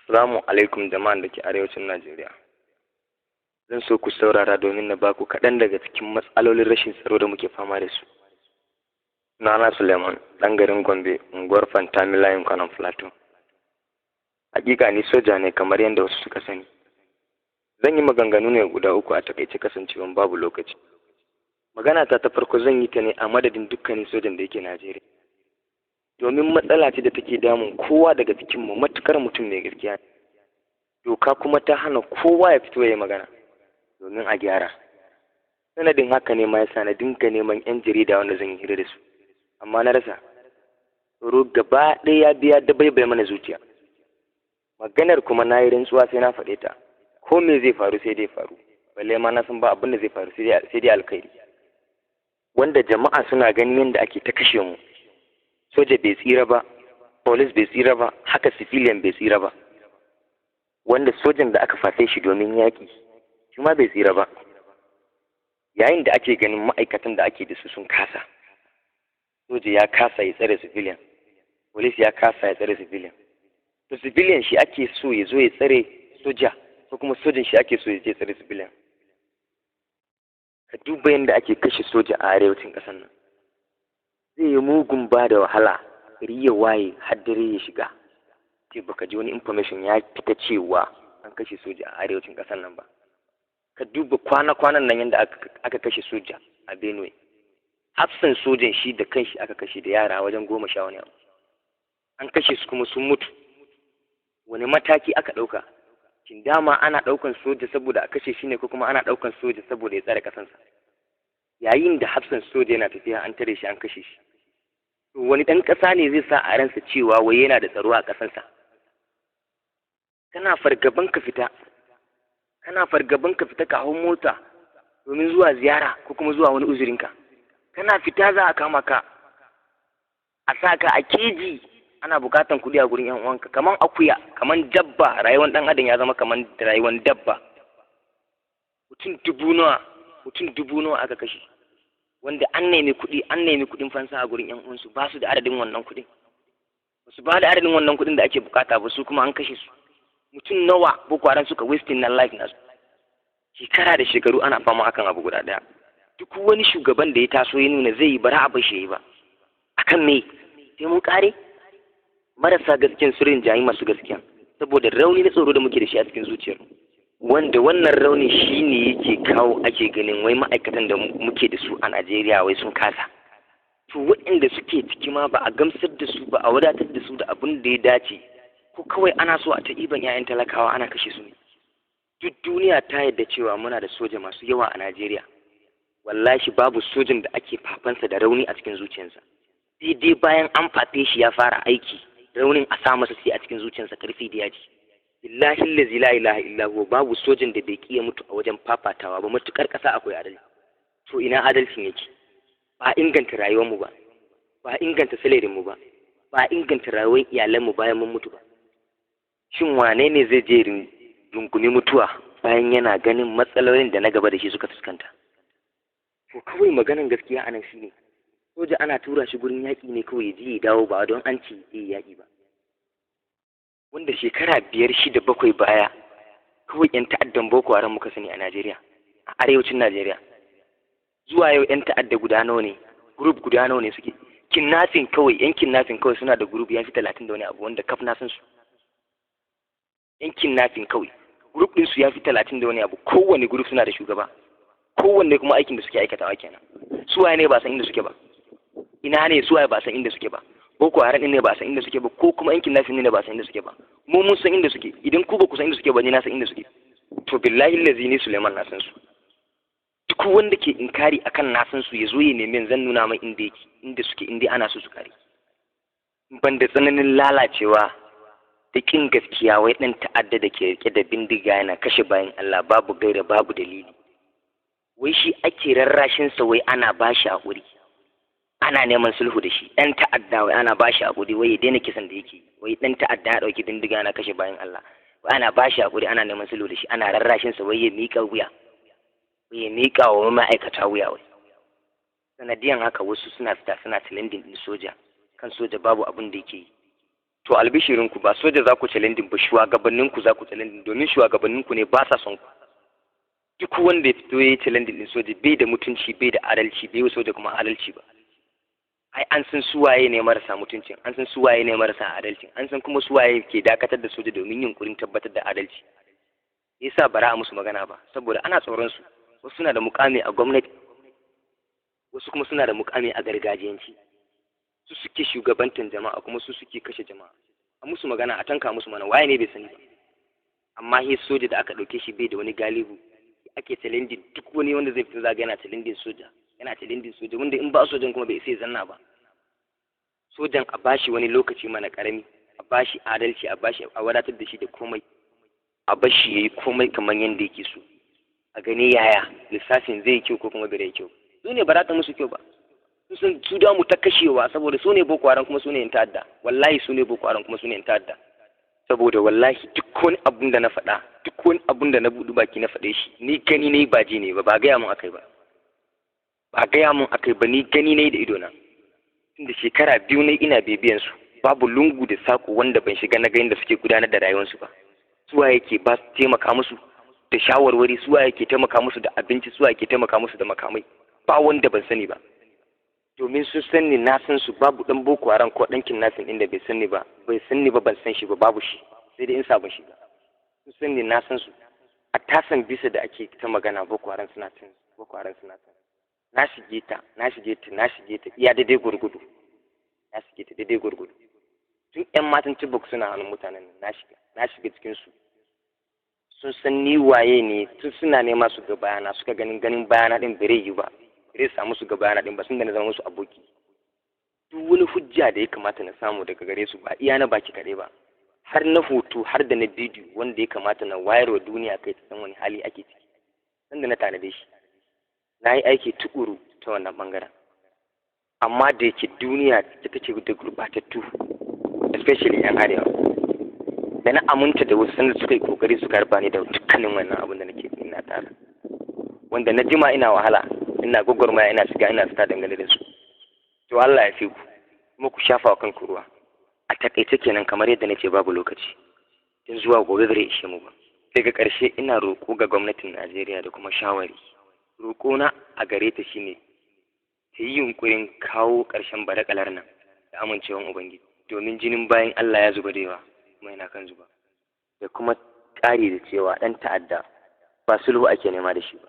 Assalamu alaikum jama'an da ke arewacin Najeriya. Zan so ku saurara domin na baku kaɗan daga cikin matsalolin rashin tsaro da muke fama da su. Sunana Suleiman, ɗan garin Gombe, unguwar Fantami layin Kwanan Plateau. Hakika ni soja ne kamar yadda wasu suka sani. Zan yi maganganu ne guda uku a takaice kasancewan babu lokaci. Magana ta ta farko zan yi ta ne a madadin dukkanin sojan da yake Najeriya. Domin matsala ce da take damun kowa daga cikinmu matukar mutum mai gaskiya. Doka kuma ta hana kowa ya fito ya yi magana domin a gyara. Sanadin haka ne ma yasa na dinga neman 'yan jarida wanda zan yi hira da su. Amma na rasa. Tsoro gaba ɗaya ya biya dabaibaye mana zuciya. Maganar kuma na yi rantsuwa sai na faɗe ta. Ko me zai faru sai dai faru. Balle ma na san ba abin da zai faru sai dai alkhairi. Wanda jama'a suna ganin yadda ake ta kashe mu. Soja bai tsira ba, police bai tsira ba, haka civilian bai tsira ba. Wanda sojan da aka fafe shi domin yaƙi, shi ma bai tsira ba. Yayin da ake ganin ma'aikatan da ake da su sun kasa. Soja ya kasa ya tsare civilian, police ya kasa ya tsare civilian. To civilian shi ake so ya zo ya tsare soja, ko kuma sojan shi ake so ya je tsare civilian. Ka duba yadda ake kashe soja a arewacin ƙasar nan. Zai yi mugun ba da wahala gari ya waye har dare ya shiga. Ce baka ji wani information ya fita cewa an kashe soja a arewacin ƙasar nan ba. Ka duba kwana-kwanan nan yadda aka kashe soja a Benue. Hafsan sojan shi da kanshi aka kashe da yara wajen 10 wani abu. An kashe su kuma sun mutu. Wani mataki aka ɗauka? Shin dama ana ɗaukan soja saboda a kashe shi ne ko kuma ana ɗaukan soja saboda ya tsare ƙasansa? Yayin da hafsan soja yana tafiya an tare shi an kashe shi. To wani ɗan ƙasa ne zai sa a ransa cewa wai yana da tsaro a ƙasansa? Kana fargaban ka fita, kana fargaban ka fita ka hau mota domin zuwa ziyara ko kuma zuwa wani uzurinka. Kana fita za a kama ka, a sa ka a keji, ana bukatan kuɗi a gurin yan uwanka kaman akuya, kaman dabba. Rayuwar ɗan adam ya zama kaman rayuwar dabba. Mutum dubu nawa, mutum dubu nawa aka kashe, wanda an nemi kuɗi, an nemi kuɗin fansa a gurin yan uwansu, ba su da adadin wannan kuɗin, ba su ba da adadin wannan kuɗin da ake bukata ba, su kuma an kashe su. Mutum nawa Boko Haram suka wasting na life nasu? Shekara da shekaru ana fama akan abu guda ɗaya. Duk wani shugaban da ya taso ya nuna zai yi, bara a bashi yi ba. Akan me? Sai mun kare marasa gaskiyan su rinjayi masu gaskiya, saboda rauni na tsoro da muke da shi a cikin zuciyar, wanda wannan rauni shine yake kawo ake ganin wai ma'aikatan da muke da su a Najeriya wai sun kasa. To waɗanda suke ciki ma ba a gamsar da su ba, a wadatar da su da abin da ya dace, ko kawai ana so a ta ɗiban 'ya'yan talakawa ana kashe su ne? Duk duniya ta yarda cewa muna da soja masu yawa a Najeriya. Wallahi babu sojan da ake fafansa da rauni a cikin zuciyarsa, sai dai bayan an fafe shi ya fara aiki, raunin a sa masa sai a cikin zuciyarsa karfi da yaji. Billahi allazi la ilaha illa huwa, babu sojan da bai kiya mutu a wajen fafatawa ba matukar kasa akwai adalci. To ina adalcin yake? Ba inganta rayuwar mu ba, ba inganta salarin mu ba, ba inganta rayuwar iyalan mu bayan mun mutu ba. Shin wane ne zai je rungumi mutuwa bayan yana ganin matsalolin da na gaba da shi suka fuskanta? To kawai maganan gaskiya anan shine, soja ana tura shi gurin yaƙi ne kawai ya je ya dawo, ba don an ce zai yaƙi ba. Wanda shekara 5, 6, 7 baya kawai 'yan ta'addan Boko Haram muka sani a Najeriya, a arewacin Najeriya. Zuwa yau 'yan ta'adda guda nawa ne, group guda nawa ne suke kidnapping kawai? 'Yan kidnapping kawai suna da group ya fi 30 da wani abu, wanda kaf na san su. 'Yan kidnapping kawai group ɗinsu ya fi 30 da wani abu. Kowane group suna da shugaba, kowanne kuma aikin da suke aikatawa kenan. Su waye ne ba san inda suke ba? Ina ne? Su waye ba san inda suke ba? Boko Haram ne ba san inda suke ba, ko kuma yan kidnapping ne ba san inda suke ba? Mu mun san inda suke. Idan ku ba ku san inda suke ba, ni na san inda suke. To billahi lazi ni Suleiman na san su. Duk wanda ke inkari akan na san su, ya zo ya nemi, zan nuna mai inda yake, inda suke, inda ana so su kare. Ban da tsananin lalacewa da kin gaskiya, wai dan ta'adda da ke rike da bindiga yana kashe bayan Allah babu gaira babu dalili, wai shi ake rarrashin sa, wai ana bashi haƙuri, ana neman sulhu da shi. Dan ta'adda wai ana bashi haƙuri, wai ya daina kisan da yake. Wai dan ta'adda ya ɗauki bindiga yana kashe bayan Allah, wai ana bashi haƙuri, ana neman sulhu da shi, ana rarrashin sa, wai ya miƙa wuya, wai ya miƙa wa ma'aikata wuya. Wai sanadiyan haka wasu suna fita suna trending din soja kan soja babu abin da yake yi. To albishirinku, ba soja za ku challenging ba, shugabanninku za ku challenging, domin shugabanninku ne ba sa son ku. Duk wanda ya fito ya yi challenging din soja bai da mutunci, bai da adalci, bai yi soja kuma adalci ba. Ai an san suwaye ne marasa mutuncin, an san suwaye ne marasa adalcin, an san kuma suwaye ke dakatar da soja domin yunkurin tabbatar da adalci. Yasa bara a musu magana ba? Saboda ana tsoron su. Wasu suna da mukami a gwamnati, wasu kuma suna da mukami a gargajiyanci. Su suke shugabantan jama'a kuma su suke kashe jama'a. A musu magana, a tanka musu mana, waye ne bai sani ba? Amma he soja da aka ɗauke shi bai da wani galihu ake challenging. Duk wani wanda zai fito zaga yana challenging soja, yana challenging soja, wanda in ba sojan kuma bai sai zanna ba. Sojan a bashi wani lokaci mana karami, a bashi adalci, a bashi, a wadatar da shi da komai, a bashi yayi komai kamar yadda yake so, a gani yaya lissafin zai yi kyau ko kuma bai yi kyau. Su ne ba za ta musu kyau ba. Su sun su da mu ta kashewa, saboda su ne Boko Haram kuma su ne yan ta'adda. Wallahi su ne Boko Haram kuma su ne yan ta'adda. Saboda wallahi duk wani abun da na faɗa, duk wani abun da na buɗe baki na faɗe shi, ni gani ne, ba ji ne ba, ba gaya mun akai ba, ba gaya mun akai ba, ni gani ne da idona. Tunda shekara 2 ne ina bibiyan su, babu lungu da sako wanda ban shiga na ga inda suke gudanar da rayuwarsu ba, suwa yake ba su taimaka musu da shawarwari, suwa yake taimaka musu da abinci, suwa yake taimaka musu da makamai, ba wanda ban sani ba. Domin sun san ni, na san su. Babu dan Boko Haram ko dan kidnapping inda bai san ni ba, bai san ni ba, ban san shi ba, babu shi, sai dai in sabon shiga. Sun san ni, na san su. A tasan bisa da ake ta magana Boko Haram suna cin, Boko Haram suna cin, na shige ta, na shige ta, na shige ta iya daidai gurgudu, na shige ta daidai gurgudu. Tun yan matan Chibok suna hannun mutanen nan, na shiga, na shiga cikin su. Sun san ni waye ne. Tun suna nema su ga bayana, suka ganin ganin bayana din bare yi ba, bare samu su ga bayana din ba, sun da na zama musu aboki. Duk wani hujja da ya kamata na samu daga gare su, ba iya na baki kaɗai ba, har na hoto, har da na bidiyo, wanda ya kamata na wayarwa duniya kai ta san wani hali ake ciki, sanda na tanade shi. Na yi aiki tukuru ta wannan bangaren. Amma da yake duniya ta take da gurbatattu, especially yan arewa da na aminta da wasu, sanda suka yi kokari suka raba ni da dukkanin wannan abin da nake ina tara, wanda na jima ina wahala, ina gwagwarmaya, ina shiga ina fita dangane da su. To Allah ya fi ku, kuma ku shafa wa kanku ruwa. A takaice kenan, kamar yadda nace, babu lokaci tun zuwa gobe bare ishe mu ba. Daga ƙarshe ina roƙo ga gwamnatin Najeriya da kuma shawari. Roƙona a gare ta shine ta yi yunƙurin kawo ƙarshen badakalar nan da amincewan Ubangiji, domin jinin bayan Allah ya zuba da yawa kuma yana kan zuba. Da kuma ƙari da cewa ɗan ta'adda ba sulhu ake nema da shi ba,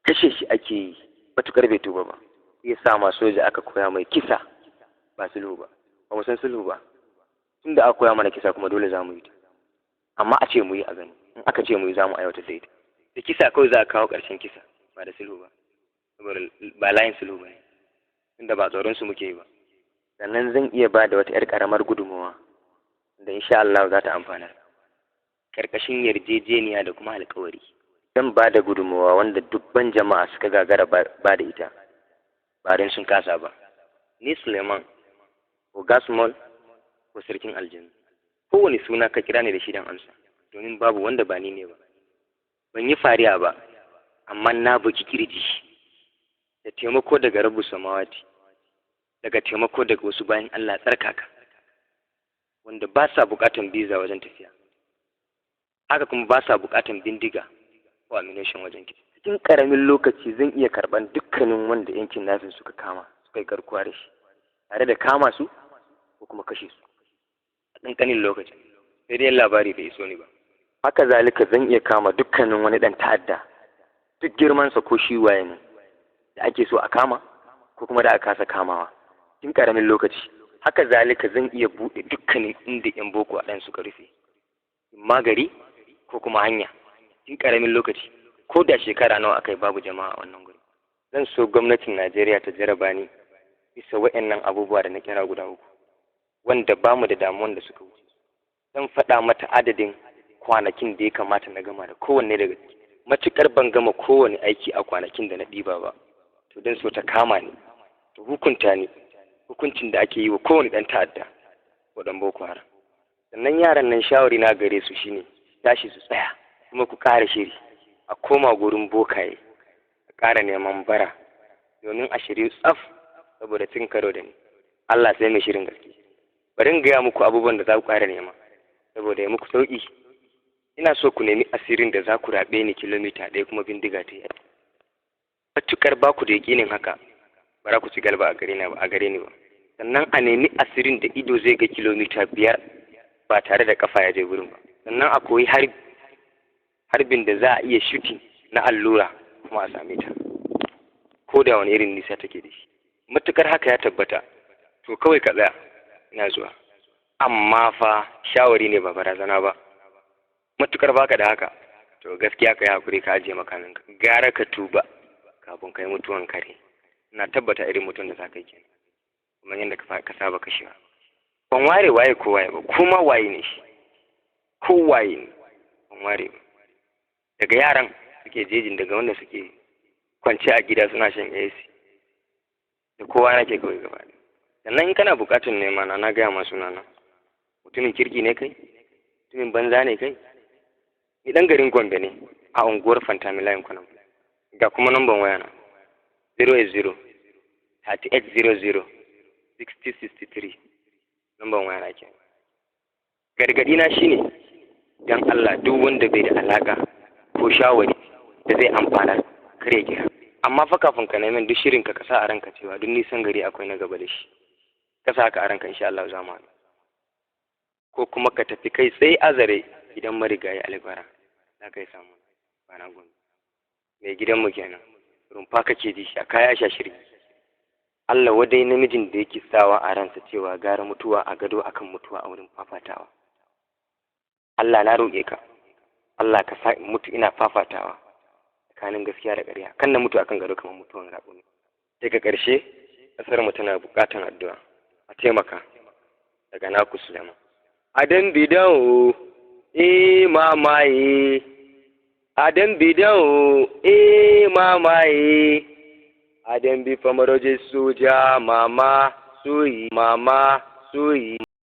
kashe shi ake yi matuƙar bai tuba ba. Ya sa ma soja aka koya mai kisa, ba sulhu ba. Ba mu san sulhu ba. Tunda aka koya mana kisa, kuma dole za mu yi ta. Amma a ce mu yi a gani, in aka ce mu yi, za mu aiwatar da ita. Da kisa kawai za a kawo ƙarshen kisa, ba da sulhu ba, saboda ba layin sulhu ba ne, tunda ba tsoron su muke yi ba. Sannan zan iya ba da wata 'yar ƙaramar gudunmawa da insha Allah za ta amfanar ƙarƙashin yarjejeniya da kuma alƙawari. Zan ba da gudunmawa wanda dubban jama'a suka gagara ba da ita, ba don sun kasa ba. Ni Suleiman ko Gasmol ko Sarkin Aljanu, kowane suna ka kira ni da shi dan amsa, domin babu wanda ba ni ne ba. Ban yi fariya ba, amma na buki kirji da taimako daga Rabu Samawati, daga taimako daga wasu bayan Allah tsarkaka wanda ba sa bukatan biza wajen tafiya, haka kuma ba sa bukatan bindiga ko ammunition wajen kisa. Cikin karamin lokaci zan iya karban dukkanin wanda yankin nasin suka kama, suka yi garkuwa da shi, tare da kama su ko kuma kashe su a ƙanƙanin lokaci, sai dai labari bai iso ni ba. Haka zalika zan iya kama dukkanin wani ɗan ta'adda, duk girmansa ko shi waye ne, da ake so a kama ko kuma da aka kasa kamawa, cikin ƙaramin lokaci. Haka zalika zan iya buɗe dukkanin inda 'yan Boko a ɗan suka rufe, magari ko kuma hanya, cikin ƙaramin lokaci, ko da shekara nawa aka yi babu jama'a a wannan guri. Zan so gwamnatin Najeriya ta jaraba ni bisa wa'annan abubuwa da na kira guda uku, wanda ba mu da damuwan da suka wuce. Zan faɗa mata adadin kwanakin da ya kamata na gama da kowanne daga ciki. Matuƙar ban gama kowane aiki a kwanakin da na ɗiba ba, to don so ta kama ni, ta hukunta ni hukuncin da ake yi wa kowane ɗan ta'adda ko ɗan Boko Haram. Sannan yaran nan, shawari na gare su shine tashi su tsaya, kuma ku ƙara shiri, a koma gurin bokaye a ƙara neman bara, domin a shiryu tsaf saboda cin karo da ni. Allah sai mai shirin gaske. Bari in gaya muku abubuwan da za ku ƙara nema saboda ya muku sauƙi. Ina so ku nemi asirin da za ku raɓe ni kilomita 1 kuma bindiga ta yi. Matuƙar ba ku da yaƙinin haka, ba za ku ci galba a gare ni ba. Sannan a nemi asirin da ido zai ga kilomita 5 ba tare da kafa ya je gurin ba. Sannan a koyi harbin da za a iya shooting na allura kuma a same ta, ko da wani irin nisa take da shi. Matukar haka ya tabbata, to kawai ka tsaya, ina zuwa. Amma fa shawari ne, ba barazana ba. Matukar baka da haka, to gaskiya ka yi hakuri ka ajiye makaminka. Gara ka tuba kafin ka yi mutuwan kare. Ina tabbata irin mutum da za ka yi kenan, kuma yadda ka saba kashewa. Ban ware waye ko waye ba, kuma waye ne shi, ko waye ne, ban ware ba. Daga yaran suke jejin, daga wanda suke kwance a gida suna shan AC, da kowa nake kawai gaba ɗaya. Sannan in kana buƙatar nema na, na gaya masu nana, mutumin kirki ne kai, mutumin banza ne kai. Ni ɗan garin Gombe ne, a unguwar Fantami, layin Kwanan. Ga kuma namban waya na: 080 3800 6063. Namban waya na kenan. Gargaɗi na shine, dan Allah, duk wanda bai da alaka ko shawari da zai amfana, kar ya kira. Amma fa kafin ka nemi, duk shirin ka sa a ranka cewa duk nisan gari akwai na gaba da shi. Ka sa haka a ranka, insha Allah za mu haɗu. Ko kuma ka tafi kai tsaye Azare, gidan marigayi Alibara, za ka yi samu bana Gombe. Mai gidanmu kenan, rumfa kake ji shi a kaya sha shirgi. Allah wadai namijin da yake sawa a ransa cewa gara mutuwa a gado akan mutuwa a wurin fafatawa. Allah, na roƙe ka, Allah ka sa in mutu ina fafatawa tsakanin gaskiya da ƙarya, kan na mutu akan gado kamar mutuwan raƙumi. Daga ƙarshe, ƙasar mu tana buƙatan addu'a, a taimaka. Daga naku Suleiman Adam Bidan. Eh mamaye Adam Bidan, eh mamaye Adam bi famaroje soja mama suyi mama suyi.